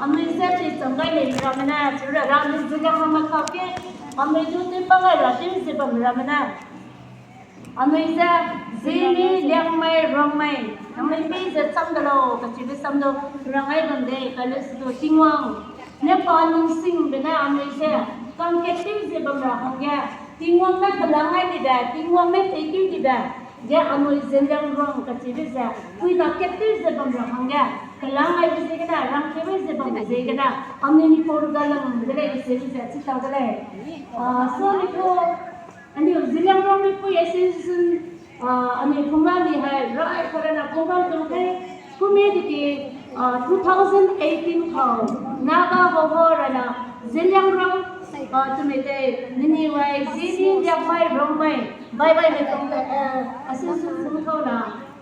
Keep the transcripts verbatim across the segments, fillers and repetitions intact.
Anui ze tei chang gai lei ramme ne, chira ramme ze Zeliangrongme kau ke, anui du tei pa gai ra tei ze bam ramme ne. Anui ze, Zeme, Liangmai, Rongmai, nangnui pei ze cham de lau, kachibe sam du, rang ai bam de, kale su du, Tingwang ne pa nungsingbe ne anui ze, kangkat tei ze bam ra hangge, Tingwang ne kelang ai dibe, Tingwang ne tei keu dibe, ze anui Zeliangrong kachibe ze, pui na kat tei ze bam ra hangge, kelang aibe ziegene, rangkeube ze bambe ziegene, anui mipau ru ga lang de lei, kachibe ze, chi tau de lei. Ah, so ni ko, anui Zeliangrong mipui association, ah, anui pungna ni hai, rai kare na program tau de, kumi diki, ah, two thousand eighteen kau, Naga Hoho rana, Zeliangrong, ah, tumete, nini wai, Zeme, Liangmai, Rongmai, bai bai me tong, eh, association kau na,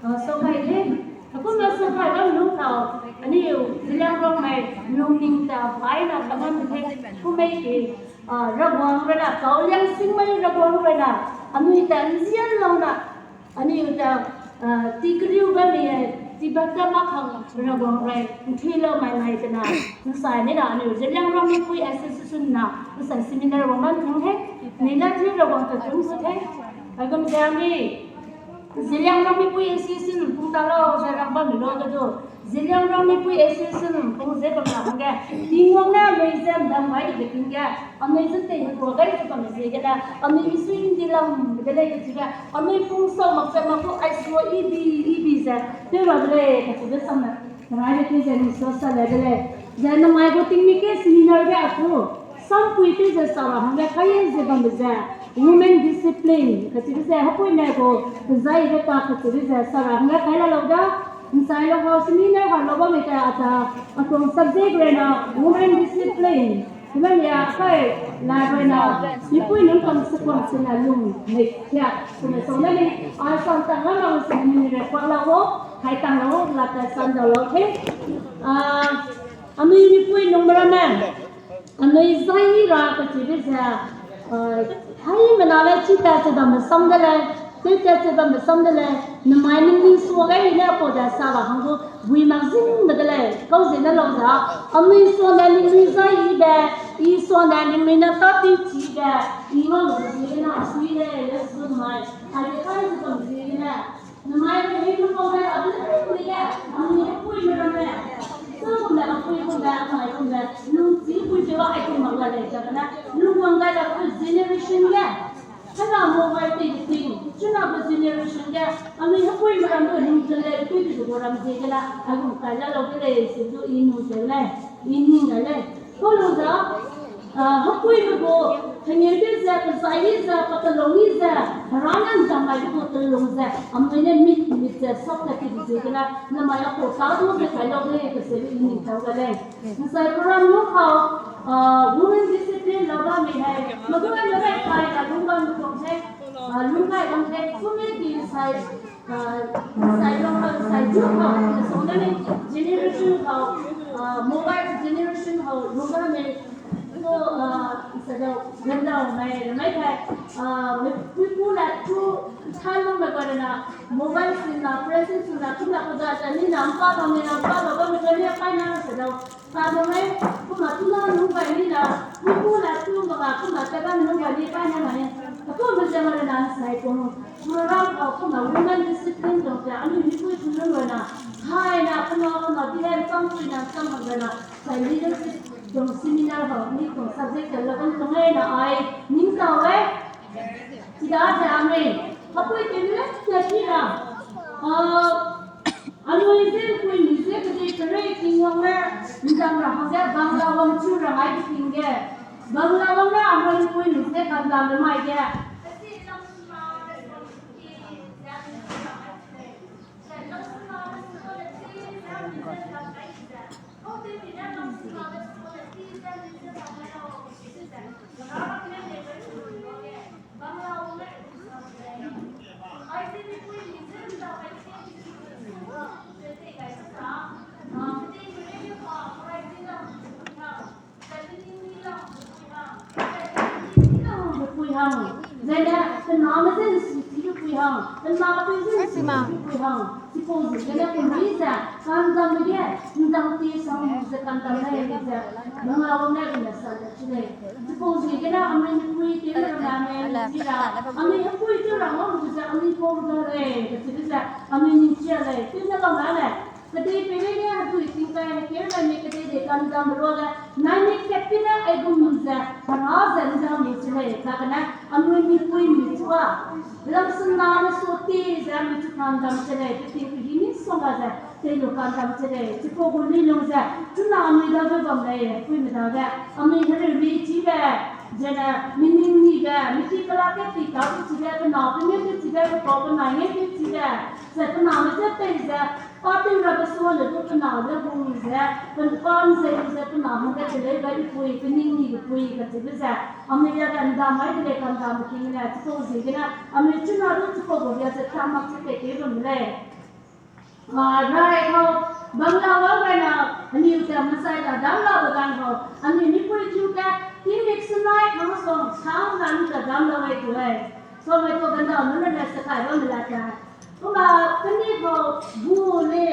ah, so kai de. Akum na so kai bam lung kau, anui Zeliangrongme, lungning ta, bai na, kaman de, kumei ki, ah, Ravguangc rana, kau Liangsingmai Ravguangc rana, anui ta nzian lau na, anui ta, ah, tikriu ba mi, eh, tiba ta mak hang Ravguangc rai, nthui lau mai mai tena, nsai ni na, anui Zeliangrong mipui association na, nsai seminar wang man thang he, ni na thui Ravguangc ta tung su the, agum ze anui, Zeliangrong mipui association pung ta lau, ze rang bam mi lau ge du, Zeliangrong mipui association pung ze bam ra hangge, Tingwang ne anui ze ndam gai dibe ting ge, anui ze tei hegua gai ze bam ziegene, anui misui ndi lam de lei kachibe, anui pung sau mak ze mak gu aisua ibi, ibi ze, tew ra de lei kachibe sam ne, rai de tei ze ni so sa le de lei, ze namai gu tingmi ke seminar ge a ku, sampui tei ze sa ra hangge kai ze bambe ze, women discipline kachibe ze, hepuime gu, kezai ge ta kachibe ze, sa ra hangge kai la lau da, nsai lau hau seminar ha lau bam mi ta a ta, a tuang subject rena, women discipline, Himai nia kai la bai na, mipui nung kam se kuang se na lung mei kia, kume song ne ni, a sam ta ngam a se ni re kuak la wo, hai tang la wo, la ta sam da lau ke. Ah, anui mipui nung meramme, anui zai ra kachibe ze, ah, haimena le chi ta ze bambe sam de lei, tei ta ze bambe sam de lei, namai ning ning sua gai ne pau de sa ra hang gu, gui mak zingbe de lei, kau ziene lau za, anui suane ningnui zai yibe, I suane ningnui ne tâtewchibe, I ngau lu ziegene a sui lei, le su namai, aide kai ze bam ziegene, namai pe hei lu kau gai ra de lei, anui hepuime ramme, sâu gum le, apui gum le, amai gum le, lungchî pui ze ba ai kum mak la lei, zagene, lungwang gai ra gu generation ge, Hena mobile tei ting, chuna gu generation ge, anui hepuime ram gu lung tele tui di gu ram ziegene, aigum kai la lau de lei, se du I nung teu lei, I ning gai lei. Kau lu za, ah, hepuime gu, hengeu de ze, kezai ni ze, katelung ni ze, hera ne nzam mai de gu telung ze, anui ne mit mit ze, sok te ti di ziegene, namai a kau ta du ze kai lau de lei, kese du I ning teu gai lei. Nsai program lu kau, ah, women discipline lau bam mi hei, madu ne rai kai na lung bam lu kau hei, ah, lung kai bam hei, kumi di nsai, ah, nsai lu kau, nsai ju kau, nsai ne generation kau, ah, mobile generation kau, lung bam mi, so, ah, nsai lu, gandau mai, mai kai, ah, me pui pu la tu, than lu me kau na, mobile sin na, present sin na, tu na kau da, ta ni na, mpa bam ni na, mpa bam bam me kau ni, kai na, nsai lu, Ka bam lei, kuma tu na nung gai ni la, mi pu na tu ba ga, kuma ta bam nung gai ni pai na mai. Aku me ze ma le na sai kung. Program kau kuma women discipline dong te, anui mipui tu nung gai na. Hai na kuma kuma bi hen chang pui na chang bam gai na. Sai leadership dong seminar kau, ni kau subject te la kau tong ai na ai. Ning kau ai. Chida ze anui. Hapui te mi le na ki na. Ah, Anui ze ’mpuimi ze kedei kerei Tingwang ne ’ndam ra hangge Bangla wangchu ra ngai de ting ge. Bangla wang ne anui ’mpuimi ze kandam de mai ge. Pui hang. Zene, kename ze nsi ti pui hang, pe na pe zin si ma pui hang, chipau ziegene pe mi ze, kandam ge, ndang ti sang ze kandam lei ze, nang la wang ne gene sa ze chi lei. Chipau ziegene anui mipui tew ra na me, chi ra, anui hepui tew ra ngau lu ze, anui pau da lei, kacheu ze, anui ning chia lei, tew ne lau na lei. Kedei peireige hedui tingkai hekeu lei mi kedei dei kandam ruage, nai mi kat pi ne aigum ze, hera ze ndam mi chi lei, kagene, anui mipui mi chua. Lamsena ne su ti ze anui chu kandam chi lei, pe ting pe hi misongga ze, tei lu kandam chi lei, chipau gu luilung ze, chuna anui dage bam lei, puime dage, anui hereu mi chibe, zene, mi ning nibe, mi ti kela ke ti ta chibe, pe na pe ngeu chibe, pe pau pe nai ngeu chibe, ze pe name ze tei ze, pa tew rabe sua le du pe na ze hung ze, pe pa nzei ze pe na hangge teleu gai pui, pe ning nibe pui kacheube ze, anui dage ndam mai de lei kandam king ne, chipau ziegene, anui chuna du chipau gu ria ze ta mak chi pei keu bam de lei. A, rai kau, bam lau wang rai na, anui ze masai ta dam lau be gan kau, anui mipui chu ge, tingmik sunai kang song, sang na lu ta dam lau wei tu lei. Song wei tu gandau nu ne ne sekai bam me la ta. Kuma, kani kau, bu le,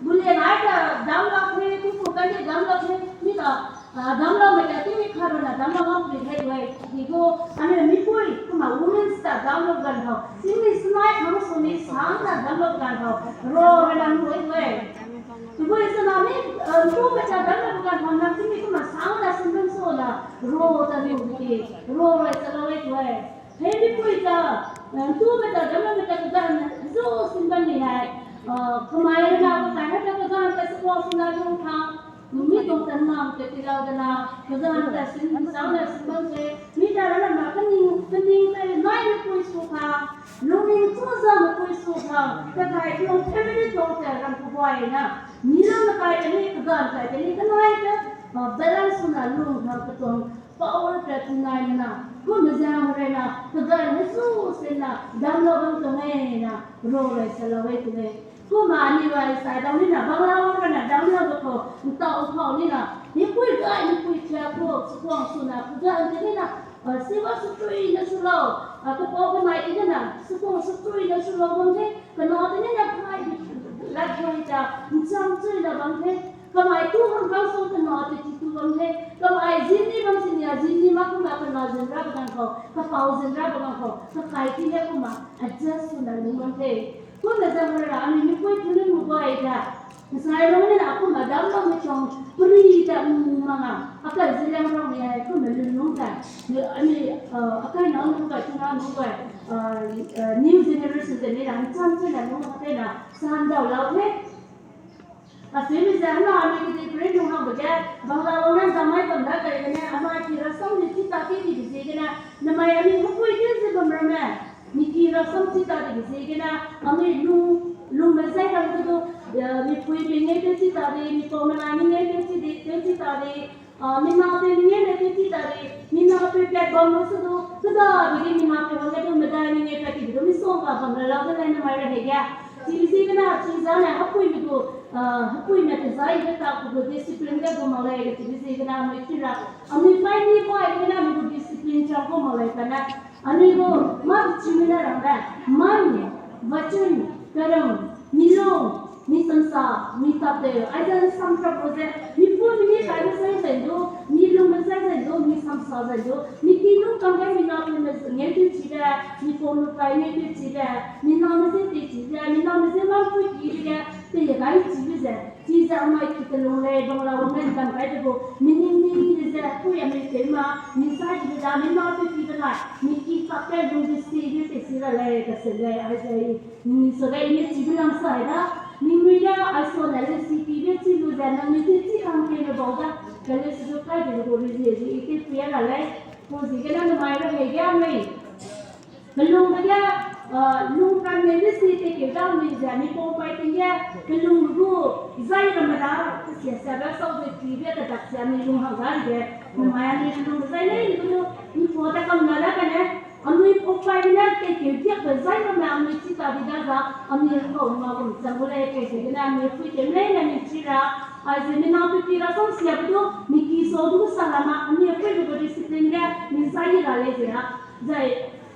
bu le nai ta dam lau khe, tu ku kani dam lau khe, mi ta, a, dam lau me ta, tingmik kha ru na dam lau wang pui hei wei. Di gu, anui mipui, kuma women's ta dam lau gan kau. Tingmik sunai kang song ni sang na dam lau gan kau. Ro re na nu wei wei. Tebui sena mi, eh, tu me ta dam lau gan kau na, tingmik kuma sang na sing ben so na, ro ta ni ki, ro re sa lau wei wei. Hei mipui ta, eh, tu me ta dam lau me ta kedan, zu sing ben ni hai. Eh, kamai na, kamai na ta kedan, ta se kuang sing na lung kang. Mi dong ta nang te ti lau de na, kedan ta sing, sang na sing ben se. Mi ta ra na ma kening, kening te nai mipui su kang. Lungning chu za mipui su kang. Kedai tuang family tuang te ram ku buai na. Mi lam me kai te ni, kedan kai te ni, kenai te, eh, balance na lung kang ketuang. Power pe tinai na, kum ze hang re na, kedan hesu se na, dam lau bam tong e na, ro re se lau wei tu lei. Kuma ni wai sai dam ni na, bang lau wang re na, dam lau be kau, ntau kau ni na, ni pui gai, ni pui kia kau, sekuang su na, kedan te ni na, eh, siwa sutui na su lau, eh, kepau kemai te ni na, sekuang sutui na su lau bam te, kena te ni na kai, la kai ta, ncham chui na bam te, Kamai tu hang kang song kena te ki tu bam lei. Kamai zin ni bam si nia, zin ni ma kuma kena zin ra be gang kau, kapau zin ra be gang kau, kakai ki le kuma adjust su na lung bam lei. Kum ne zang ra, anui mipui tu ne mu gai da. Nsai long ne na kuma dam long ne chong, puri da mu ma nga. Akai zin lang long ne ai kuma lun lung da. Anui, eh, akai na lung gai, tu na lung gai, eh, eh, new generation de ne na, nchan chen na lung gai na, san dau lau lei. Asui mi ze hena anui kedei peri lung hangbe ge, bang la wang ne nzamai bam da kai gene, anui ki rasam ni chi ta ke dibe ziegene, namai anui hepui ge ze bam ramme, ni ki rasam chi ta dibe ziegene, anui lung, lungbe zai rang ge du, eh, mipui pe ngei pe chi ta di, mipau mena ni ngei pe chi di, pe chi ta di, ah, mina pe ngei ne pe chi ta di, mina pe pat bam lu su du, kedabe ge mina pe hangge du medai ni ngei pat ti du misongga bam ra lau de lei namai ra hege. Chibe ziegene, chi zane hepuime gu, ah, hepuime te zai ge ta ku gu discipline ge gu mak lei, chibe ziegene anui chi ra. Anui pai ni pai gene anui gu discipline chang gu mak lei kane. Anui gu mâ chi mi ne rangbe, मन, वचन, कर्म, mi lung, mi samsa, mi tapteu, aize samsa gu ze, mi pu mi ni kaibe zai zai du, mi lungbe zai zai du, mi samsa zai du, mi ki lung kangge mi na pu me ngeu te chibe, mi pau lu kai ngeu te chibe, mi name ze te chibe, mi name ze lam pui ki ge, te ye gai chibe ze, chize amai ki te lung lei, bang la wang ne ndam kai de gu, mi ning ning de ze, pui a mi te ma, mi sai de da, mi na te chibe na, mi ki kak te lung de si ge te si ra lei, kase lei, aize, Ni so gai ne chibe lam sai da, ningnui da, aiso ne le si pibe chi lu ze, nangnui te chi hang ke le bau da, kale si du kai de gu rezie zi i te pui ra lei, pu ziegene namai ra hege mei. Kelungbe ge, ah, lung kan ne le si te keu da mei ze, mi pau pai ting ge, kelungbe gu, zai ramme da, kesia sia da sau ze chibe kedak sia mi lung hang da ge, namai anui lung zai lei, ni gu du, ni pau da kam na da kane, Anui pau pai gene tei keu diakbe zai ramme anui chi ta di da za, anui kau ma gum chang gu lei, pau ziegene anui pui tew leine mi chi ra, aize mi nang pui pi rasam siabe du, mi ki sau du sa ra ma, anui pui be gu discipline ge, mi zai ra lei ze ra, zai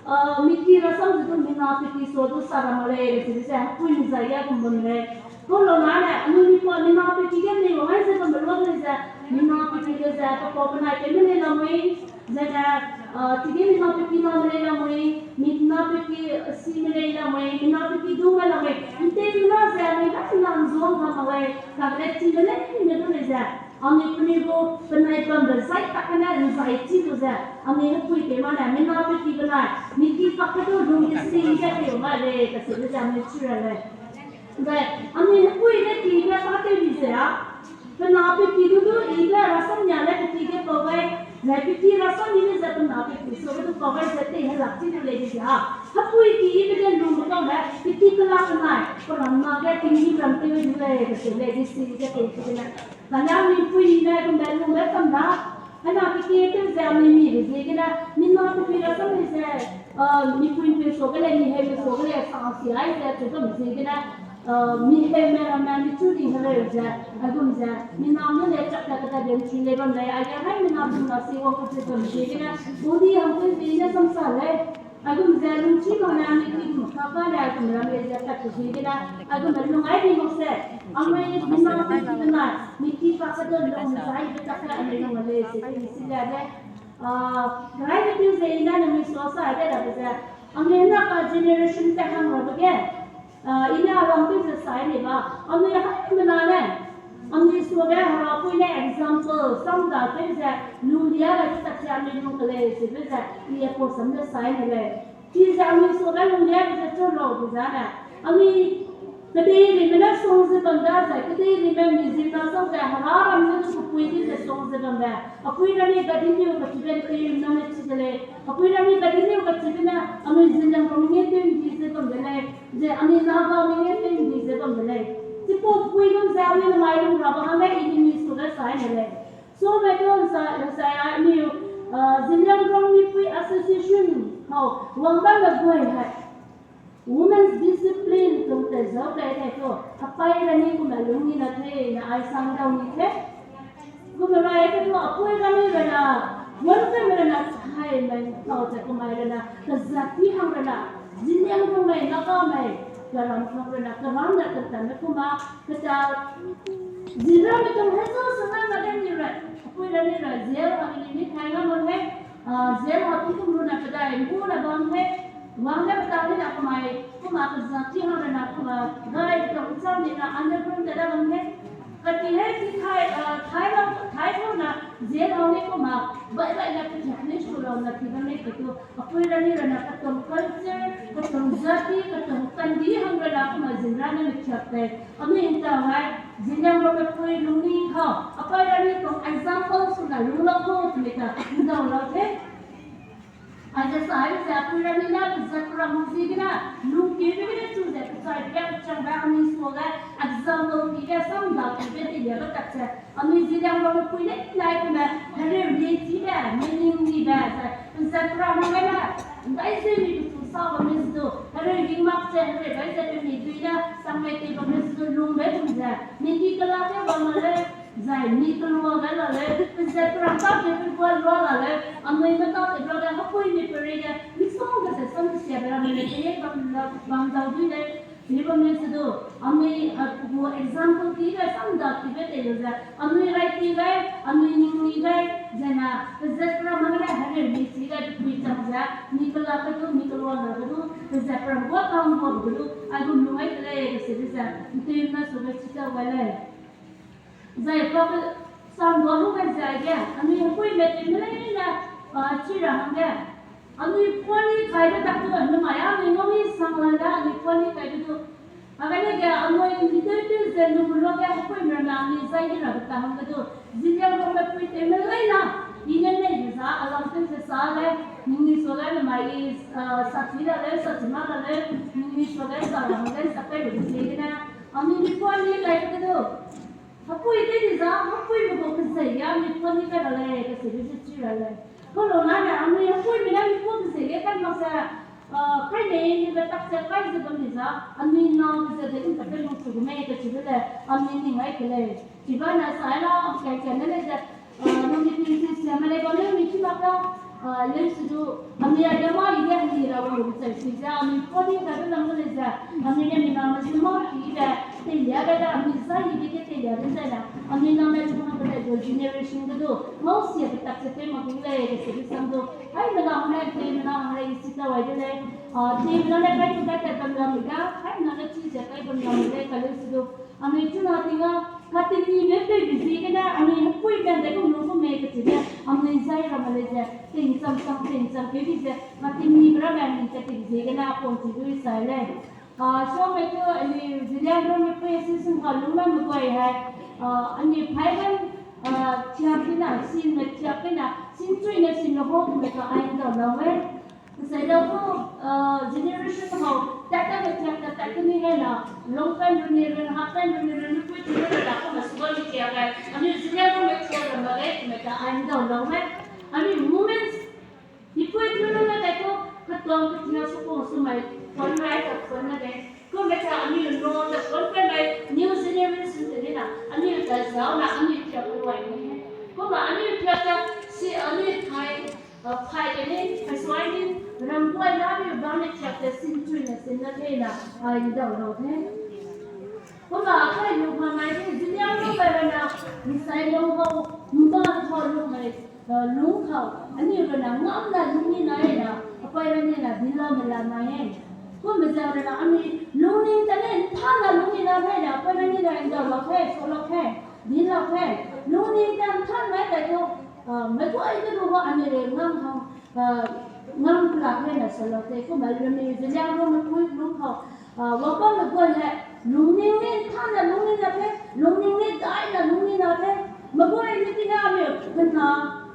Miki rasam ze du mina peki sua du sa ra mak lei, ze ze hepui mizai ge gum bam lei. Kau lau na ne, anui mi pa mina peki ge nei wang ai ze bambe luang lei ze, mina peki ge ze, pe pau benai tew me lei lamui, zene, chige mina peki na me lei lamui, mina peki si me lei lamui, mina peki du me lamui, ntei mina ze anui ga mina nzuang ga mak lei, kagene chi me lei me du lei ze, anui penui gu penai bambe zai tak gene nzai chi lu ze, anui hepui tew ma ne, mina peki benai, miki pak ge du lung ge si ge tew ma lei, kacheu lu ze anui chu ra lei. Zai, anui hepui ge ki ge pa tew di ze a, pe na peki du du i ge rasam nia le peki ge pau gai, zai peki rasam i le ze pe na peki sua ge du pau gai ze tei helak chi du lei di ze a. Hepui ki i be ge lungbe kau le, peki kelak benai, pe ram na ge tinggîm ram tew du lei, kacheu lei di si ge tei chi gene. Kane anui pui ne gumbe lungbe kam da, hena peki tew ze anui mi be ziegene, mina peki rasam lei ze, mipui mpeu sua ge lei, miheume sua ge lei, sa si ai ze chu bam ziegene, miheume ramme michu di heleu ze, aigum ze, mina ne lei chak ta kata de nchi lei bam lei, aige hai mina dum la si wang kacheu bam ziegene, bodi hangtew ziegene samsa lei. Aigum ze lungchi mak ne anui ki gum ka ka lei, aigum ram lei ze tat te ziegene, aigum lung ai di mak se, anui mina peki benai, miki pak ge du lung zai be tak ge anui lung lei ze, si lei de. Rai ne tew ze i ne nangnui sua sa de rabe ze, anui hena ka generation te hang rabe ge, i ne alam tew ze sai lei ba, anui haimena ne, anui sua ge herapui ne example, sam da tew ze, lunglia le ze tak ze anui lung ke lei, zeube ze, i apau sam ze sai ne lei. Chize anui sua ge lunglia le ze chu lau bu zane, anui kedeirime ne song ze bam da zai, kedeirime mi zing na sau ze, hera ram ne du kepui di ze song ze bambe. Apui rani gadinliu kachibe tew na ne chi de lei. Apui rani gadinliu kachibe ne, anui Zeliangrong mengeu tew ndi ze bam de lei. Ze anui Naga mengeu tew ndi ze bam de lei. Chipau pui gum ze anui namai lung rabe hangge i ni mi sua ge sai ne lei. Same du sa, sa anui, Zeliangrong Mipui Association hau, wang bambe guai hai. Women's discipline tungte zau kai kai tu, apai rani kume lungni na te, na ai sang dau ni te. Kume rai ke tu, apui rani rana, wang kai me rana, hai me tau ze kumai rana, kazati hang rana, Zeliangrong mei, Naga mei, karam hang rana, karam na kanta me kuma, kata, Zeliangrong me tung hezu sena na den ni rai, apui rani rai, jail hang ni ni kai na mon he, jail ha tu kum runa pedai, mbu na bam he, wang ne peta ni na kumai, kuma kazati hang rana kuma, gai tung chang ni na underground te da bam he, kati he ti thai, thai la, thai la na, jail hang ni kuma, bai bai na kati ne su la na ti bam he ki tu, apui rani rana katung culture, katung jati, katung kandi hang rana kuma Zeliangrong ne chiak te. Anui nta wai, Zeliangrong mepui lungni kau, apai rani tung example suna lung lau kau tumi ta, ndau lau te. Aize sa ai ze apui rani na pezat ram ziegene, lungkeube gene chu ze pechai pia pechang ba anui sua ge, example ki ge, sam da ki ge, teilia ge tak ze, anui Zeliangrong mepui ne nai kume, hereu ni chibe, meaning nibe ze, pezat ram gene, ndai ze mi pechu sa bamme zu, hereu ging mak ze, hereu gai ze pe mi dui ne, sangmei tei bamme zu, lungbe gum ze, mi ki kelak ge bam la lei, zai mi kelua gai la lei, pezat ram ta ke pe gua lua la lei, anui me ta te bla ge, hapui mi perei ge, misongga ze sam siabe ramme lei, pei bam la, bam dau dui lei, pei bamme zu du, anui, gu example ki ge, sam da ki ge tei lu ze, anui rai ki gai, anui ning ni gai, zena, pezat ram gene, hereu ni chi gai, pepui chang ze, mi kelak ge du, mi kelua ge du, pezat ram gua kang gua ge du, aigum lu gai de lei, kaseube ze, ntew na sube chi ta gai lei. Zai pa pe sam gua hangge zai ge, anui hepuime tew me leine, pa chi ra hangge. Anui puani kaibe tak du, namai anui ngau mi sang la da, anui puani kaibe du. Agane ge anui mi tew tew ze lu lu ge hepuime na anui zai di rabe ta hangge du. Zeliangrong mepui tew me leine, i ne nei ze za, alam tew ze sa le, ningnui sua le namai i, sachi ra le, sachi ma ra le, ningnui sua le sa ra hangge sa kai lu ziegene. Anui mi puani kaibe du. Hapui tew di za, hapuime gu kezei ge mi puani kai ra lei, kaseube ze chi ra lei. Kau lau na ne, anui hapuime ne mi puani kezei ge kai mak ze, kai nei nibe tak ze kai ze bam di za, anui name ze de gum ta pe lung chu gu mei kachibe le, anui ning ai ke lei. Chiba ne sai la, kai kai ne lei ze, nangnui pui si siame lei bam lei mi chi mak ka, Leusi du, anui a ge mâ i ge anui ra gu lu chai si ze, anui pau di ga du lam gu lei ze, anui ne mina me si mâ ki de, teilia ga da, anui zai i de ge teilia de zai na, anui name du na pe lei du generation ge du, ngau sia pe tak se tei ma gu lei, de se du sam du, hai mina hang lei, tei mina hang lei, i si ta wai de lei, tei mina ne kai tu kai tat bam lam ga, hai mina ne chi ze kai bam lam lei, ka leusi du, anui chuna ting a, katemibe peibe ziegene, anui hepui bam de gu lu gu mei kacheu ge, anui zai ramme lei ze, tingcham cham, tingcham keu di ze, katemibe ramme anui katei ziegene, a pon chi du i sai lei. Same tu, anui Zeliangrongme pui si sing ka lungme me guai hai, anui phaibe, tiak kena, sime tiak kena, sing chui ne sime hau me ka ai ndau lau e. Sai da gu, generation hau, tat tat me tiak tat tat keni gai na, long pen runi run, half pen runi run, pui tu run da gu me sua ni tiak gai, anui Zeliangrongme tiak ramme lei, me ka ai ndau lau e. Anui women's Dipui pui lu ne dai ku, ketuang ketia su pung su mai, phone rai ta phone ne dei. Ku me ta anui no ta phone pe mai, new generation te ni na, anui ta zau na, anui tia pe wai ni. Ku ma anui tia ta, si anui thai, phai te ni, phai suai ni, ram kuai na anui ba ne tia ta sin chui ne sin na te na, ai ni dau dau te. Ku ma akai lu ma mai ni, Zeliangrongme ra na, ni sai lu hau, mba hau lu mai, lung kau, anui runa ngam na lung ni na e na, apai ra ni na din lau me la na e. Ku me zang runa anui lungning ta ne ntha na lung ni na e na, apai ra ni na ndau lau he, sa lau he, din lau he. Lungning ta ntha na e ta ku, me ku ai de lu hau anui re ngam hang, ngam pela he na sa lau te, ku me rumi Zeliangrongme pui lung kau, wabam me guai he, lungning ni ntha na lung ni na he, lungning ni dai na lung ni na he, me guai ni ti na me, kena,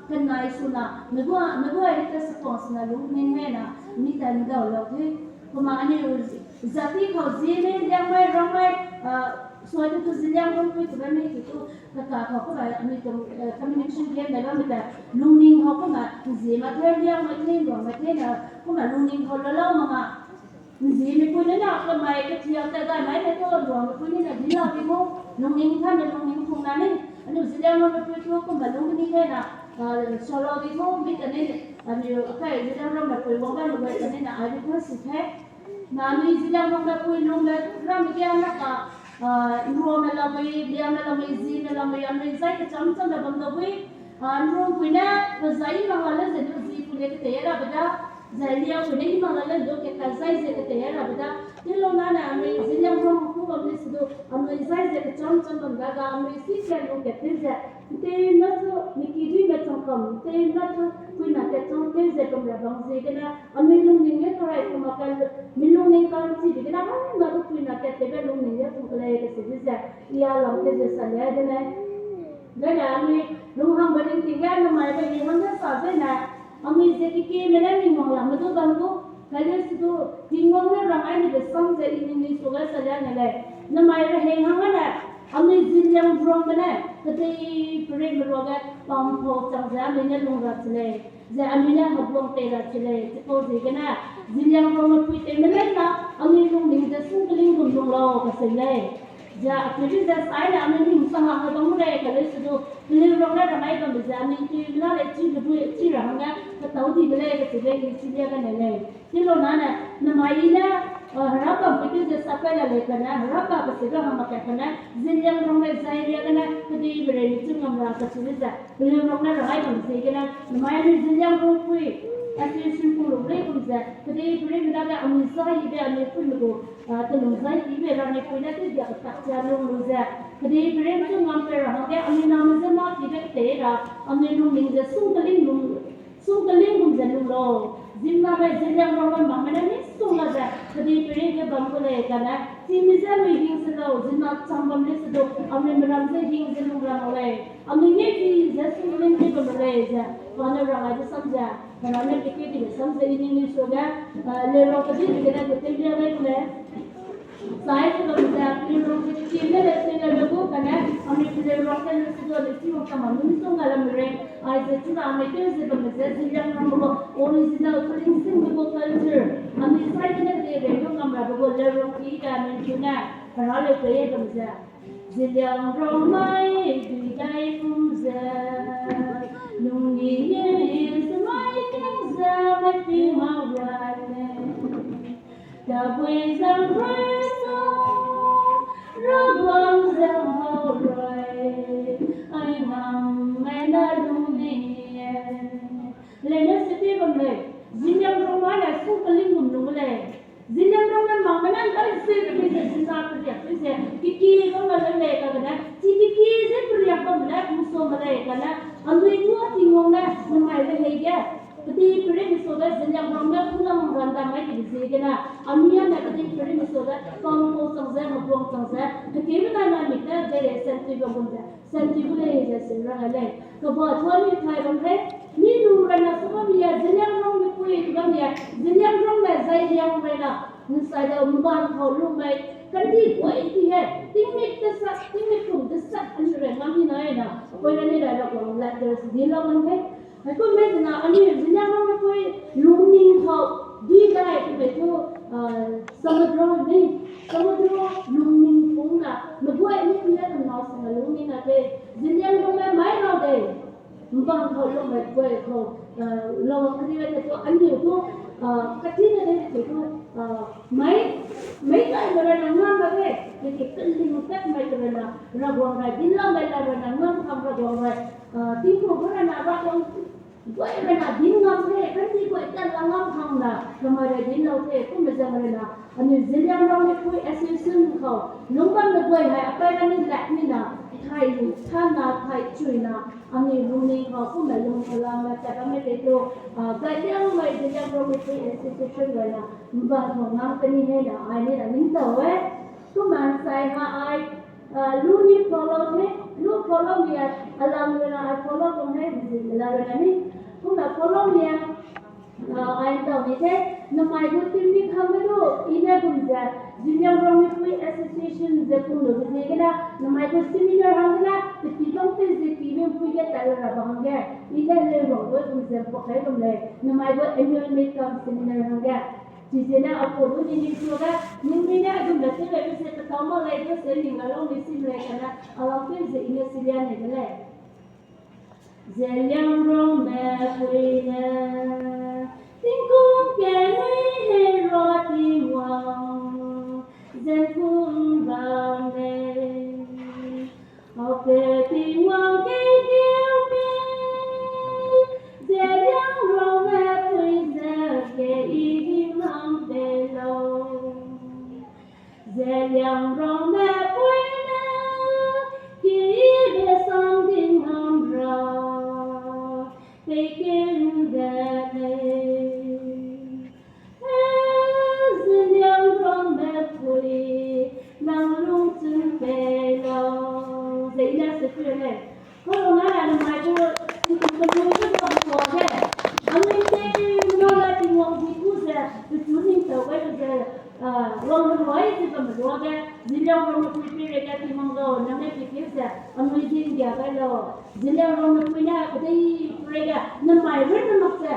kenai su na, me guai, me guai ni ta suppose na lungning he na, mi ta ndau lau he. Ku ma anui, zati kau zi ni, Liangmai, Rongmai, sua tu tu Zeliangrongpui tu ba mi tu tu, kaka kau ku ba anui tu, communication ge ne ba mi ta, lungning hau ku ma, zi ma the, Liangmai the, Rongmai the na, ku ma lungning hau la lau ma ma. Nzime pui ne na, kamai ketiak ta dai mai ne tu, Rongmai pui ne na, di lau di mu, lungning ta ne lungning pung na ni, anui Zeliangrongme pui tu, ku ma lungning ne na, sa lau di mu, mi ta ne, anui akai Zeliangrongme pui wang gai lu gai ta ne na, ai di ku si the. Na anui Zeliangrongme pui lungbe, ramme ge na ka, Nruame lamui, Liame lamui, Zime lamui, anui zai kecham cham da bam da bui, Nrumpui ne, pe zai i mak la le ze du zi pui le ketei rabe da, zai Liampui ne i mak la le du keka zai ze ketei rabe da, tilona ne anui Zeliangrong ku bam le se du, anui zai ze kecham cham bam da ga, anui si sia lu kat tew ze, ntei na chu, miki duime chang kam, ntei na chu, pui na kat chang tew ze bam ra bam ziegene, anui lungning ge karai ku mak ka, mi lungning ka'nchibe gene, hai na du pui na kat tewbe lungning ge pung kelei kese du ze, i a lam tew ze sa le de lei. Zene anui lunghangbe ringting ge namai be i hangge sa zene, anui ze kekime ne Tingwang lam me du bam du, kale se du, Tingwang ne rang ai nibe sam ze i ningnui suage sa le ne lei. Namai rehei hangge ne, anui Zeliangrongme ne, kedei pereime ruage, pampau chang ze anui ne lung ra che lei. Ze anui ne heguang pei ra che lei, chipau ziegene, Zeliangrongme pui tewme lei na, anui lungning ze sungkling gum lung lau kaseu lei. Ze acheube ze sai ne anui ning sang hang hedong lei, kale se du, Zeliangrong ne rang ai bambe ze anui tewme la lei chi de bui chi ra hangge, ketau dibe lei kacheube i chi lia gene lei. Tilona ne, namai i ne, Heraka pui tew ze sapai la lei kane, Heraka kacheube hang mak ka kane, Zeliangrong lei zai ria gene, kedei berei mi chu ngam ra kacheube ze, Zeliangrong ne rang ai bam ziegene, namai anui Zeliangrongpui, association pung lung lei gum ze, kedei pereime dage anui zai ibe anui puime gu, telung zai ibe ra anui pui ne tewdia ketak ze lung lu ze, kedei pereime chu ngam pei ra hangge anui name ze mâ kibe ketei ra, anui lungning ze sungkling lung, sungkling gum ze lung lau. Ziemmena bai Zeliangrongme makme ne misongga ze, kedei pereige bam gu lei kane, chime je anui hing se lau, ziemmena chang bam lei se du, anui meram ze hing ze lung ra mak lei. Anui ne ki ze sungkling di bam lei ze, pa ne rang aibe sam ze, Hera ne pekeu dibe sam ze i ningnui suage, Zeliangrong kedibe gene gu tewlia gai gu lei. Sai ze bam ze, Zeliangrong ze kime le tewlia gai gu kane, anui Zeliangrong te lu se du anui chi wang kama misongga lam rei, aize chuna anui tew ze bamme ze Zeliangrongme gu original Kelingsingbe gu culture, anui sai gene de rei lu ngam rabe gu Zeliangrong ki ga anui chune, Hera leu pei bam ze. Zeliangrong mai dui dai kum ze, lungning ye su mai ke Tingwang rane, tabui zang rui sa, Rawang zang hau rui, ai nam mai na lung ni e. Lene sete bam lei, Zeliangrong mai na su keling gum lung lei. Zeliangrong ne mang me nan kai se pe ze zina periak pe ze, kiki bam me lei kagene, chi kiki ze periak bam me ne, kum so me lei kane, anui tua Tingwang ne, namai le hei ge. Kedi peri mi so de Zeliangrong ne kulang randa mai di ziegene, amia ne kedi peri mi so de, pang pau chang ze, mabuang chang ze, kedi bena na mi ne, de le sentui bam gum ze, sentui bu lei ze se rang lei. Kaba tua mi thai bam lei, mi lu rana su bam ya, Zeliangrong mi pui bam ya, Zeliangrong le Zeliang rana, nsai de mban kau lu mai, kedi kuai ti he, tingmik te sat, tingmik kum te sat, ani re ngam ni nai na, koi rani ra ra kuang letters di la man he. Haikum me zena anui Zeliangrong mepui lungning kau, di dai kebe tu, samudro ni, samudro lungning pung na, meguai ni pia kena sena lungning na te, Zeliangrong me mai rau de, mbang kau lung meguai kau, lawang kedi te tu, anui tu, kati ne de te tu, mai, mai kai me ra na ngam ba de, ke ke keling tat mai ke ra na, Rawang rai, din lam mai la ra na ngam kam Rawang rai, tingku bu ra na Rawang, guai ra na din ngam he, kati guai tat la ngam hang na, namai rai din lau he, kum me zang ra na, anui Zeliangrong mepui association kau, lungbamme guai hai, apai ra ni lak ni na, thai lu, tha na, thai chui na, anui lungning kau, kum me lung kalam na, tat ra me te tu, gaidiang mai Zeliangrong mepui association guai na, mba kau ngam keni he na, ai ni na ning tau e, kum ansai ha ai, lu ni follow he, lu follow mi a, alam lu na ai follow kum he, zi la lu na ni, kum na follow mi a, ai tau ni he, namai gu team ni kam me du, i ne gum ze, Zeliangrong mepui association ze kum lu ziegene, namai gu seminar hang gene, te pi bang te ze pi me pui ge tat la ra ba hangge, i ne leu rang gu gum ze mpau kai gum lei, namai gu annual meet cum seminar hangge. Chiziegene apau du ni ning suage, ningnui ne agum le tewbe ze petau mak lei, du se ning ga lau ni sim lei kane, alam tew ze i ne silia nei de lei. Zeliangrong mepui ne, tingkum kenei hei rua Tingwang, zenkum bam lei. Ape Tingwang kei keu pe, Zeliangrong mepui ze ke i di ngam pe lau. Zeliangrong mepui ne, ki be sam di ngam ra, pei ken de lei. Zeliangrong mepui, nang lungchun pei lau. Ze i ne se pui lei. Kau lu na namai gu, tingkum penui gu bam kuage, anui tei lu la Tingwang di ku ze, pechu ning tau gai lu ze, wang lu ai ze bam luage, Zeliangrong mepui peireige Tingwang gau, nang ne pekeu ze, anui dingdia gai lau. Zeliangrong mepui ne kedei peireige, namai run ne mak ze,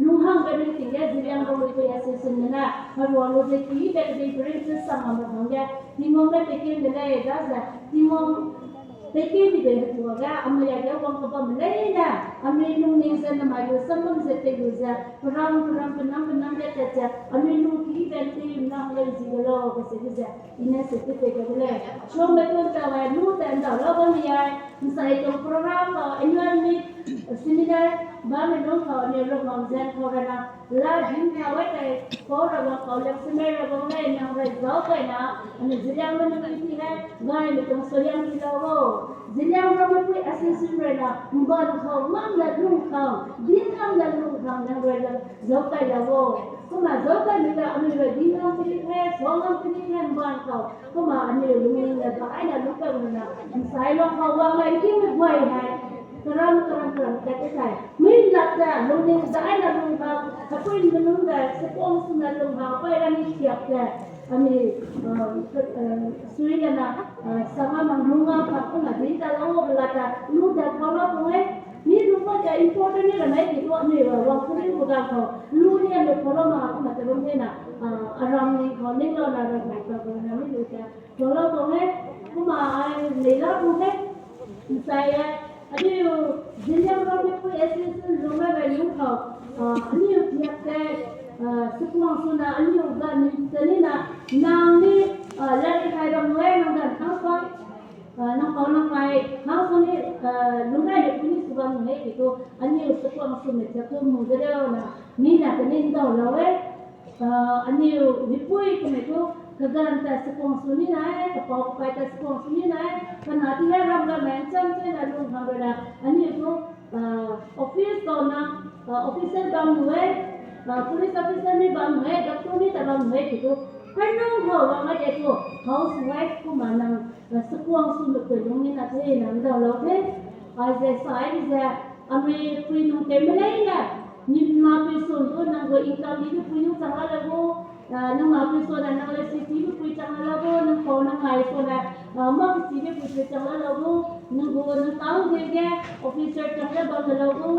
lunghangbe ringting ge Zeliangrong mepui association ne, herua lu ze kibe kedei peireige ze sang lam ra hangge, Tingwang ne pekeu de lei daze, Tingwang pekeu dibe hetuage, anui age wang kebamme leine, anui lungning ze namai lu sam bam ze tei lu ze, peram peram penam penam ge tat ze, anui lung kibe tei nang lei zi ge lau, kese ge ze, i ne se tei tei ge de lei. Suangbe tun ta wai lu ta ndau lau bam ai, nsai tong program kau, annual meet, seminar, bamme lung kau, anui lu ngam zen kau ra na, la din ta wai tai, kau ra wang kau lem semei ra wang lei nang rai zau kai na, anui Zeliangrong mepui ti he, gaime tong Sualiang ti lau lau. Zeliangrong mepui association rai na, mban kau, ngam la lung kau, din ngam la lung kau, nang rai la zau kai lau lau. Kuma zau kai mi ta anui rai din ngam keni he, suang ngam keni he, mban kau. Kuma anui lungning le ba ai na lu kai na, nsai lung kau wang lai ki me guai hai. Keram keram keram tat te sai. Mui lak ze lungning ze ai na lung kau, hepui me lung ze, sekong sum na lung kau, pai ra ni siak ze. Anui, sui le na, sama mang lung ngam kau, kuna din ta lau be la ta, lu ze follow kau e. Mi lu kau ze important ni ra mai ki tu anui wang kuni lu ga kau. Lu ni anui follow ma kuna te bam ne na, aram ni kau, ning lau na ram mai kau na mi lu ze. Follow kau e, kuma ai lei la kau e. Nsai e, anui Zeliangrong mepui association lu me bai lu kau. Aniu tiak te, sekuang suna aniu ga ni te ni na, nang ni, lari kai bam nui nang dan kang sang, nang kau nang kai kang sang ni, lunggai le puni su bam nui ki tu, aniu sekuang suna tiak tu mu de le na, ni na te ni ndau lau e. Aniu mipui keme tu, kagan ta sekuang su ni nai, kapau kapai ta sekuang su ni nai, kana ti ra ram ga men cham chai na lung hang ra, aniu tu, office kau na, officer bam nui, police officer ni bam nui, doctor ni ta bam nui ki tu, kai nang hau wang a de tu, housewife ku ma nang, sekuang su me pui lung ni na te nang ndau lau te, aize sai ze, anui pui nung te me lei ne, ni na pui su tu nang gu income ni pui nung chang la le gu, nang na pui su na nang le si ti pui chang la le gu, nang kau nang ngai su na, ma si de pui pui chang la le gu, nang gu nang tang de ge, officer chang le bam le gu,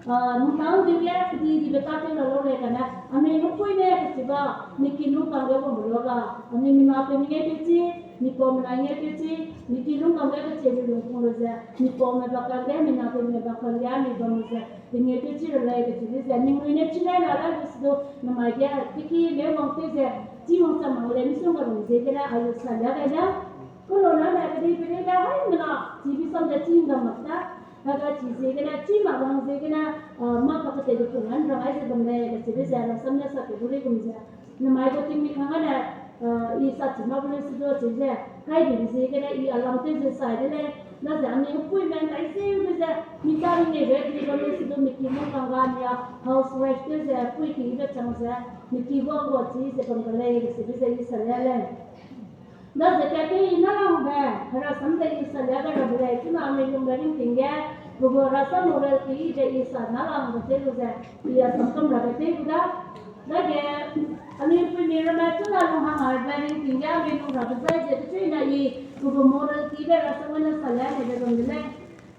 nang tang de ge, kedi di be ta te la lau le kane, anui mipui ne kesi ba, mi ki lung kang ge bam lu ga, anui mi na pui mi nge te chi, mi pau mi na nge te chi, mi ki lung kang ge kesi lu lung kung lu ze, mi pau me ba kang ge, mi na pui me ba kang ge, mi bam lu ze, Tingeu te chi ra lei, kecheu de ze, ningnui ne chi rai ra lei, kecheu du, namai ge, tiki leu wang te ze, chi wang chang mak lei, misongga rung ziegene, alu sa lia gai da. Kelo na ne, kedi peri da, haimena, chi bi sam ze chi ngam mak da. Kaga chi ziegene, chi mak wang ziegene, mâ pa kete de pung an rang ai ze bam lei, kecheu de ze, rasam ne sa ke bu rei gum ze. Namai gu tingmi kangga ne, i sa chi mak bu lei su du, chi ze, kai bi ziegene, i alam te ze sai de lei, na ze anui pui men tai zeu de ze, mi ta ringei be di bam lei su du, mi ki mung kangga nia, housewife te ze, pui ki be chang ze, mi ki guang gua chi ze bam ga lei, kecheu de ze, i sa lia lei. Na ze kat te i na langbe, herasam ze i sa lia ga ra bu lei, chuna anui lungbe ringting ge, pe gu herasam moral ki ze i sa na langbe te lu ze, i a sam kam rabe te gu da. Dage, anui puimi ramme chuna lung hang aibe ringting ge, anui lung rabe zai ze, kecheu na i, pe gu moral ki be herasam ne sa lia lei be bam de lei.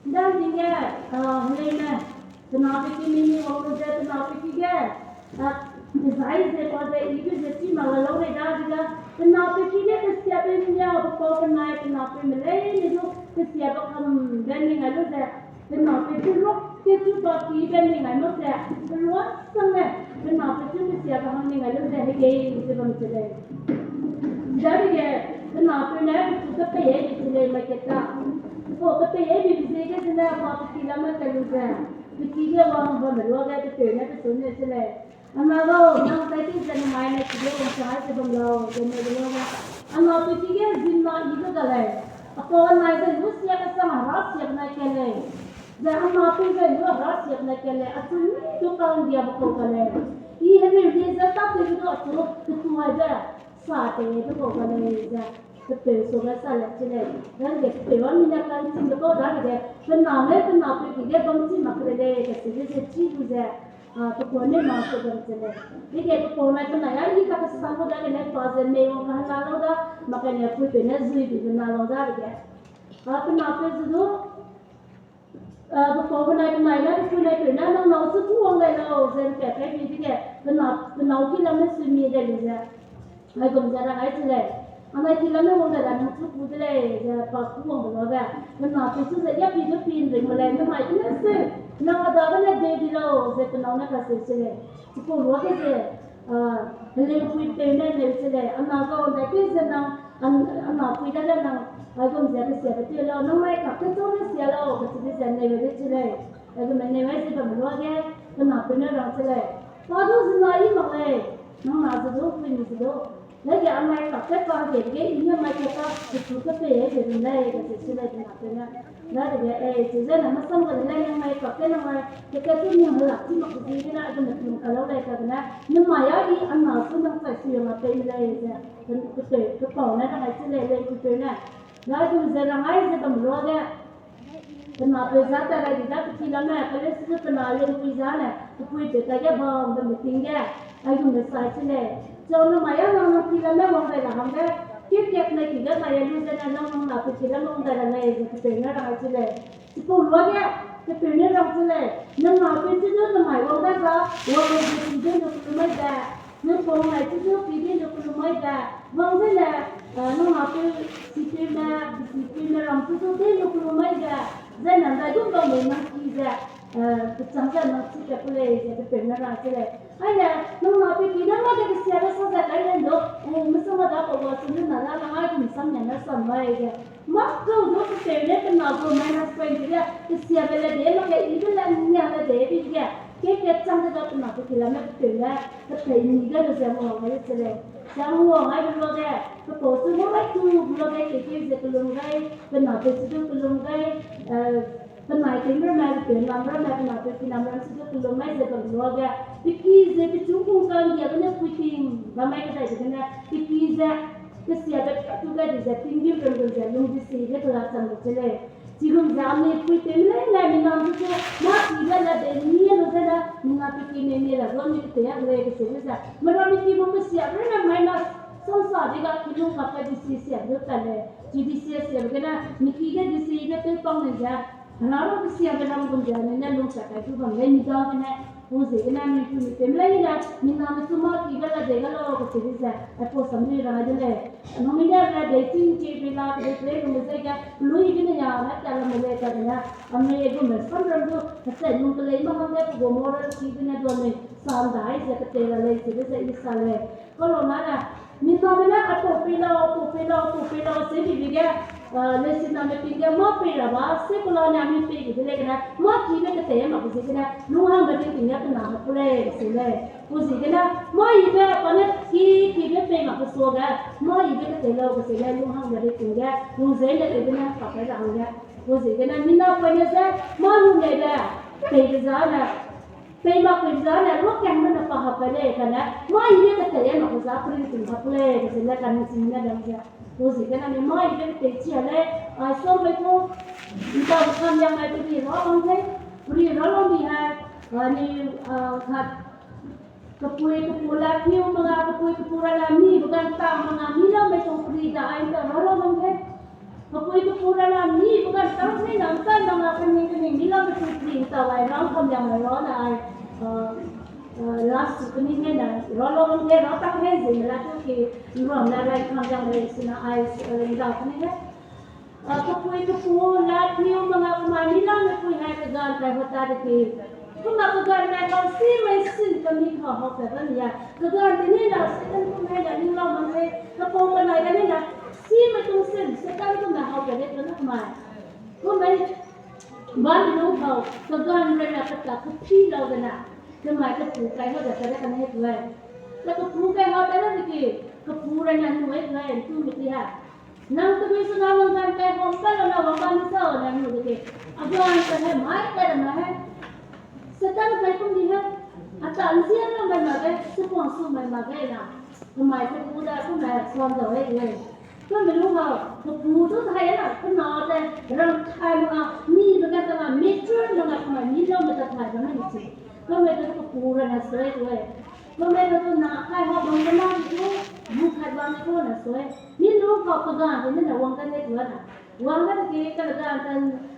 Nda ting ge, heleume, pe na pe ki mi mi wang lu ze, pe na pe ki ge, zai ze pa ze, i be ze chi mak la lau rei da, di da, pe na pe ki ge, kesiabe nia, pe pau pe nai, pe na pe me leine du, kesiabe kam be ning ai lu ze, pe na pe ki lok ke chu pa ki be ning ai lu ze, pe luasang le, pe na pe chu kesiabe hang ning ai lu ze, hegei ze bam che lei. Dadege, pe na pe ne, pe chu kepei ai di che lei, mai kat ta. Pe kepei ai di ziege zene, pa pe ki lame tat lu ze, pe ki ge wang bamme luage, pe peu ne pe su ne che lei. Ana lau, nang tai ti ze namai ne ki ge wang sa ai ze bam lau, ze ne luage. Ana pe ki ge zimna i lu ga lei. Apau anai ze lu siak kesang hera siak nai ka lei. Ze ana pe ze lu hera siak nai ka lei. Achu ni du ka'nggiabe kau ga lei. I hemi di ze tâtewbe du achu ketu ai ze sa teibe kau ga lei ze, pe peu su ge sa le che lei. Dage pe peu a mi ne ka'nchingbe kau dadege, pe na le pe na pe ki ge bam chi mak rei lei, kacheu de ze chi lu ze, pe pau ne na su bam che lei. Dege pe pau nai pe nai a i kakesang gu dagene pa ze mei wang kahena lau da, mak kane pui peu ne zui bibe na lau dadege, pe na peu ze du, pe pau benai benai ne, pe pui nai peu ne, nang nâu chu kû wang gai lau, ze ’mpat kai bi dege, pe na, pe nâu ki lame sui mi dai lu ze, aigum ze rang ai che lei. Anai ki lame wang dai ra nang chu kû de lei, ze pa kû wangbe luage, pe na peu chu ze, ya pi du pi ’nring mak lei, namai gene seu, nang a dagene dei di lau, ze pe nâu ne kaseu che lei. Chipau luage ze, heleupuipeu ne neu che lei, ana gau ’ndai tew ze nang, ana pui dage nang, aigum ze kesiabe tew lau, nang mai kak tew chau ne sia lau, kacheu de ze neu de che lei. Aigumme neu ai ze bamme luage, pe na peu ne rang che lei. Pa du zina i mak lei, nang na ze du, puimi ze du. Dage anai kak tew pa ge ge i ne mai kak ta, pechu kepei ai de run lei, kacheu che lei pe na peu ne. Dadege, e, cheu ze ne masang ga de lei, nang mai kak tew nang mai, keke chu ning helak chi mak ziegene, aigumme tum ka lau lei kagene, namai a i ana chu nang chai sui a ma pei me lei ze, pe, pe, pe pau ne rang ai che lei, leupuipeu ne. Dadege ze rang ai ze bamme luage, pe na peu za ta gai di da pe ki lame, pe lei su du pe na leumpui za ne, pe pui peu ta ge bam bamme ting ge, aigum de sai che lei. Chau namai a nang nang ki lame wang dai ra hangge, kit kat ne ki ge nai a lu ze ne nang nang na pe ki lame wang dai ra lei, ze pe peu ne rang ai che lei. Chipau luage, pe peu ne rang che lei. Nang na peu chu du namai wang dai ga, wang lu ze ki de lu kelu mai ze. Nang pau nai chu du ki de lu kelu mai ze. Wang ze ne, nang na peu, sipeume, sipeume ram chu du de lu kelu mai ze. Zai ne ’ndaigum bam lei nang ki ze. eh, pechang ze nang chi tat ku lei ze pepeu ne rang se lei. Aine, nang na pe ki ne mâ ge kesiabe sa ze kai le ndo, eh, mesang ma da pa wa su ne na da nang ai kum sam ne na sam mai ze. Mâ kau du pepeu ne pe na gu minus point ge, kesiabe le de, mâ ge ibe le nia le de bi ge. Ke ke chang de da pe na pe ki la me pepeu ne, pepeu ni ge lu ze ngua ngai se lei. Ze ngua ngai lu ge, pe pau su ngua ngai tu lu ge ke ke ze kelum gai, pe na pe su du kelum gai, eh, Penai tew ramme, pe nam ramme, pe na pe ki nam ram si du kelum mai ze bam luage, pe ki ze pechu kung kang giabe ne pui ting bam mai kedai degene, pe ki ze kesiabe tu gai di ze tinggîm ram gu ze lung di si ge kela chang lu se lei. Chigum ze anui pui tew leine mi nam du ze, mâ ki ge la de ni lu ze na, mi na pe ki ne ni ra du anui ketei a lei kese lu ze, meramme ki gu kesiabe ramme mai na, sangsa di ga kilung ga pe di si siabe du pat lei. Chi di si siabe gene, mi ki ge di si ge tew pang lei ze, Hera ru kesiabe ram gum ze anui ne lungpat kai du bam lei mi dagene, pu ziegene mi pu mi tew leine, mi name chu mâ ki ge la de ga lau kese di ze, aipau samri rang ai de lei. Anui ne ra de ching ke bi la ke de lei lung ze ge, lui gene ya na ta lam lei ta gene, anui gume samram du, kachai lung kelei ma hangge pe gu moral ki gene du anui, sandai ze ketei ra lei se de ze i sa lei. Kalo na ne, mi name ne apau pei lau, apau pei lau, apau pei lau, se bibi ge, eh, lesiname ting ge mâ pei ra ba, se kula ne anui pei bi de lei gene, mâ ki ge ketei mak pe ziegene, lunghangbe ringting ge kena ha ku lei, se lei. Pu ziegene, mâ ibe pa ne ki, ki ge pei mak pe suage, mâ ibe ketei lau pe se lei, lunghangbe ringting ge, lungzeine tewbe ne pa kai ra hangge. Pu ziegene, mi napoine ze, mâ lu neibe, peibe zane, pei mak pei zane, ruakangbe ne pa hap kai lei kane, mâ ibe ketei mak pe za, pe ringting hap ku lei, pe se lei, kaningching ne dam ze. Pu ziegene, mi mâ ibe ketei chi a lei, ai suang mai ku, ntau kam yang mai pe ri ra bam lei, pe ri ra lau mi hai, ani, ah, kat, Kepui kepu la piu manga, kepui kepu ra la mi, began ta manga, mi lau mei tong peri da ai ta ra lau mang ge. Kepui kepu ra la mi, began ta mei nang ta manga, kening kening, mi lau mei tong peri ta ai, rang kam yang ai ra na ai, eh, eh, last kening mei na, ra lau mang ge, ra tak mei zin la tu ki, rang na rai kam yang rai sina ai, eh, da kening mei. Ah, kepui kepu la piu manga kemai mi lau mei pui hai kegan kai hota de ki. Kemai kegan mai kau si mei sin kemi kau hau pe bam ya. Kegan de ni la Satan kum hai la ning lau mang lei. Kepau kenai de ni la si mei tung sin Satan kum na hau pe de kum na kemai. Kum mei bam lung kau kegan rei na kata kepi lau de na. Kemai kepu kai hau de pe de kan he tu ai. Te kepu kai hau de na de ki. Kepu rei na nu ai tu ai tu mei ti ha. Nang tebui sena nang gan kai hau pa la na wang bam sa na nu de ke. Aduan ka he mai kai ra na he. Satan kai kum di he. Ata nzian na mai ma ge, sepuang su mai ma ge na. Kemai kepu da kemai suan da he ye. Kemai lu ha, kepu du thai na, kena te, rang thai na, mi be ka ta na, mature na na kemai mi lau me ta thai ba na ni si. Kemai du kepu ra na sui sui. Kemai du na kai hau bang na ni tu, bu khat bang ni ko na sui. Mi lu ka pa ga de ni na wang ka ne tu na. Wang ka de ke ka ga ta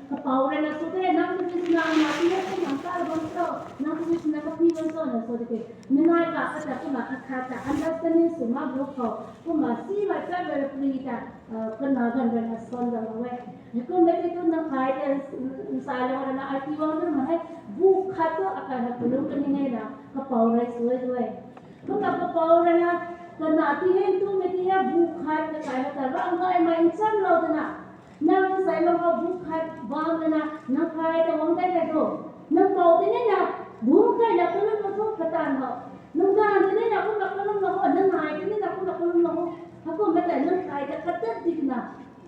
kepau ra na su de, nang tu na na ti na nang ka bang so, nang tu na ka pi bang so na so de ke. Minai ka ka ta kuma ka ka ta understanding su ma bu ko. Kuma si mai ka be pri ta, eh, kena gan ra na son da we. Ni ko me te tu na kai de, mm, sa la ra na ai ti wang de ma he. Bu khat tu a ka na tu lu ka ni ne na, kepau ra sui sui. Kena kepau ra na, kena ti he tu me ti he bu khat ke kai na ta rang kai mai ncham lau de na. Nang sai lau ha bu khat bam de na, nang kai de wang dai dai do. Nang pau de ne na, bu kai na kelum na tu katan ho. Nang gan de ne na ku na kelum na ho, nang nai de ne na ku na kelum na ho. Haku me ta nang kai de katan ti na.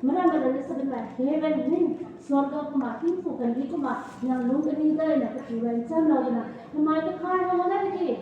Mera mera le sa de na, heaven ni, sorga kuma, tingku kan di kuma, nang lung kani dai na kepu ra ncham lau de na. Kemai ke kai na na de ki.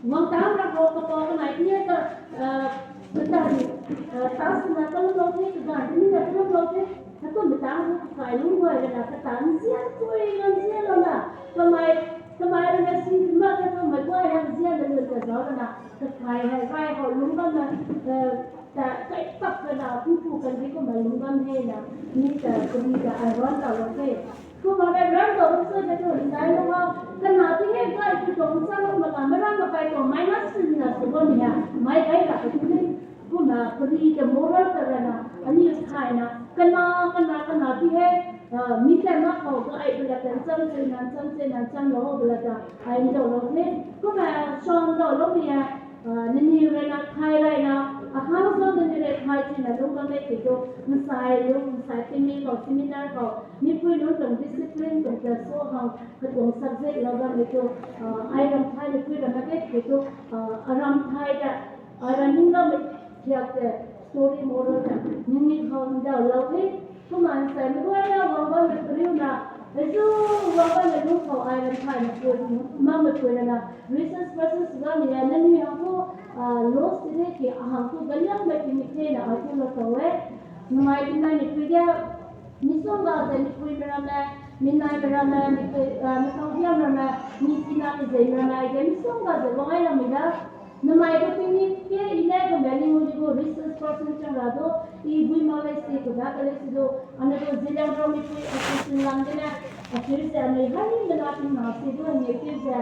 Wang tam ra ko kepau kenai ti he ka, eh, Keta ni, eh, ta sena kelum lau te, kega ni na kelum lau te, hetu metang gu kekai lung gai ra na, keta nzian kui nang nzian lau na, kemai, kemai ra na si ma ke kemai guai nang nzian de lun ka zau ra na, kekai hai gai hau lung bam na, eh, ta kai tap ra na, pu pu kan di kemai lung bam he na, ni ta kemi ta ai ran ta lau te. Kumane rang tau rang sui de tu, nsai lu ha, kena ti he gai tu tong sa lu ma ka, me rang ma kai tong, minus sin na su bam ya, mai gai ra tu ni, kuma peri de moral ka ra na, ani thai na, kena, kena, kena ti he, ah, mi ta na kau gai bu Ncham che na, ncham che na, ncham lau be la da, ai ndau lau ne. Kume shon ndau lau mi ya, nini re na thai rai na, a hang so nini re thai che na lung bam le ke du, nsai lung, nsai timi kau, seminar kau, mipui lung tong discipline tong te so hang, ketong subject lau bam le du, ai ram thai mipui ram na ke ke du, a ram thai da, a ram ning lau me thiak te, story moral da, nini hang ndau lau ne. Kuman sai, meguai ya wang bam me periu na, esu wang bam me lung kau ai ram thai me pui, ma me pui na, research person su ga mi ya, nani hang ku, loss tine ki a hang ku, galiang me ki mi te na a ku la kau e, nmai ki nai mi pui ge, misongga ze mipui me ramme, minai me ramme, mipui, eh, mikau hiam ramme, mi tina mi zei me ramme, aige misongga ze wang ai lam mi da. Namai gu tingmik ge i ne kembe ning gu resource person chang ra du, i bui ma lei si ku da ka lei si du, ane du Zeliangrong mipui association lam gene, achu ze anui hai mena ting na si du, anui ki ze,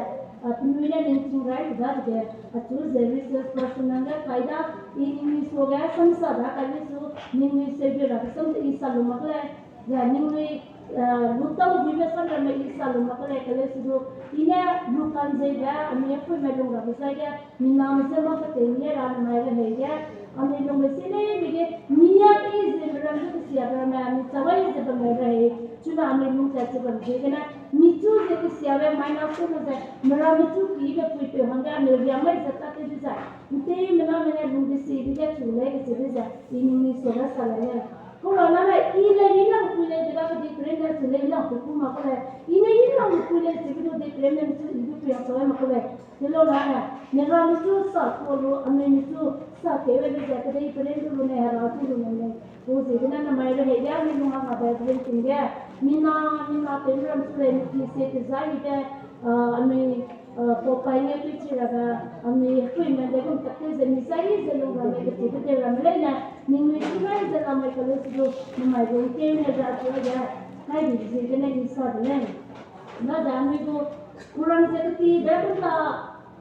a, penui ne ning ting rai ku da de, achu ze resource person lam ge kai da, i ning mi so ge samsa da ka lei si du, ning mi se bi ra ka sam te i sa lu mak lei. Ze ningnui, eh, lutau buibe sam ramme i sa lu mak lei ka lei si du, i ne lu kan zeibe, anui apui me lung rabe zai ge, mi name ze mak ketei mi ra namai rehei ge, anui lungbe si lei mi ge, mi ya i ze be ram du kesia be ramme, mi chawa i ze bam rehei, chuna anui lung tat ze bam ziegene, mi chu ze kesiabe mai na ku lu ze, meramme chu kibe puipeu hangge anui riam mai ze tat te du zai, ntei mena mene lung de si de ge chu lei de si de ze, i ningnui so ge sa lei lei. Kau ra na lei, i lei, i lang pui lei, de ga ke di prem ne chu lei, i lang pui ku mak ku lei. I ne i lang pui lei, chi ke du di prem ne chu i du pui ang sa lei mak ku lei. Chi lau na lei, ne ra mi chu sa ku lu, anui mi chu sa ke we de ze, ke de i prem du lu ne, hera chu lu ne lei. Ku zi de na namai rehei ge, mi lung hang a bai prem ting ge. Mi na, mi na te mi ram chu lei, mi ki se ke zai i de, a, anui, a, pau pai nge pui chi ra ga, anui pui me de gum tak te ze mi zai i ze lung ramme ke chi de de ramme lei ne, ningnui chu mai ze lamai ka lei si du, namai gu ke ne za chu de, kai di zi de ne i sa de lei. Na da anui gu, Quran ze keti be ku ta,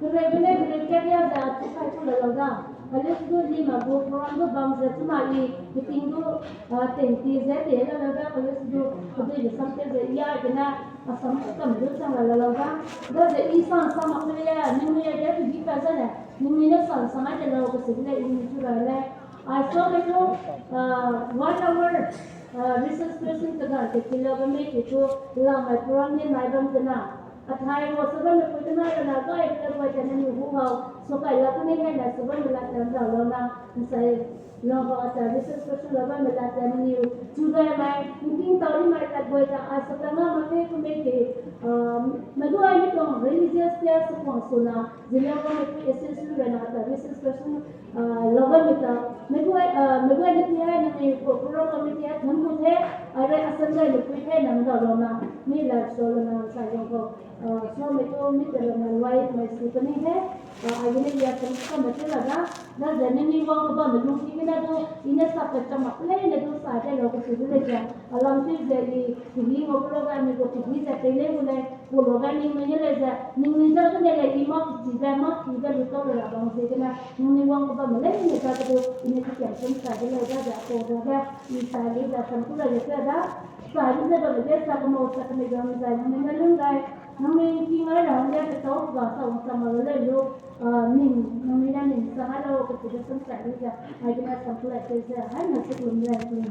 kereu gene kereu kat ya ze chu kai ku la lau da. Ka lei si du ni ma gu Quran gu bam ze chuna i, keting du, a, teng ti ze te la lau da, ka lei si du, kedui le sam te ze ya gene, a sam te kam du chang la la lau da. Da ze i sang sang mak lei ya, ningnui ya de pe gi pa ze le, ningnui ne sang sang ai de lau, ka si de lei, i ni chu ra lei. Ai so me du, a, one hour, a, research person te ga te ki lau ba mei ki chu, lamai Quran ni nai bam te na. A thai ro se bamme pui te na ra na, gai te gai te ne ni hu hau, so kai la te ne gai na se bamme la te ra lau na, nsai, lau hau a ta research person lau bamme la te ne ni hu, chu gai mai, nting tau ni mai tat gai ta, a sa ta nga ma te ku mei te, a, me du ai ni tong religious te a se kuang su na, Zeliangrong mipui S S U ra na ta research person, a, lau bamme ta, me du ai, a, me du ai ni ti ai ni ni ko, ku lau bamme ti ai, thun ku te, a re a san gai mipui te na, me da lau na, mi la so lau na, nsai lau hau. A, so me tu mi te lau na luai mai si pe ni he, a, a gene ya kan ka me te la da, da ze ni ni wang ka bamme lung ki gene du, i ne sa pe chang mak lei ne du sa de lau ka si du lei ze, a lam ti ze i, ki ni ngau ku lau ga ni gu ki ni ze te lei gu lei, Ku lu ga ningnui ne lei ze, ningnui da gene lei i mâ kichibe, mâ kibe lu tau le ra bam ziegene, ningnui wang ku bamme leine da ge du, i ne kekiam sam sai de lei da ze, a ku da ge, i sai lei ze sam ku lei ze da, sai lu ze bamme ge sa kemau sa kemei bam zai, ningnui ne lung gai, ningnui ki ngai ra hangge ketau ga sa wang sa ma lu lei lu, a, ning, ningnui ne ning sa hai lau, kechibe sam sai lei ze, aigene sam ku lei ze, hai na suk lum lei, lum.